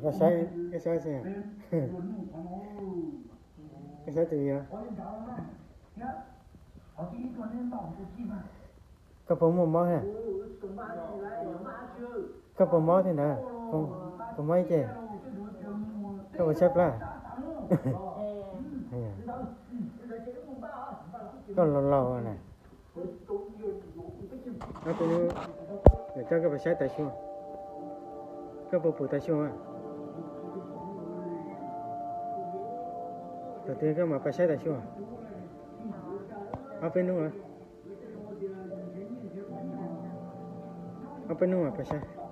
ກໍໃຊ້ ກໍໃຊ້ຊິ ກໍໃຊ້ຕົວນີ້ນະ. ກໍໂປຣໂມດເນາະ ກໍໂປຣໂມດນີ້ນະ ໂປຣໂມດເຈ ກໍບໍ່ແຊບລະ ກໍເລົ່າໆນະ. ເອົາໂຕນີ້ ດຽວເຈົ້າກໍໄປໃຊ້ຕາຊົ່ວ ກໍບໍ່ປູຕາຊົ່ວ ໂຕນີ້ກໍມາໄປໃຊ້ຕາຊົ່ວ ເອົາໄປນຸ່ງ ເອົາໄປນຸ່ງ ເອົາໄປໃຊ້.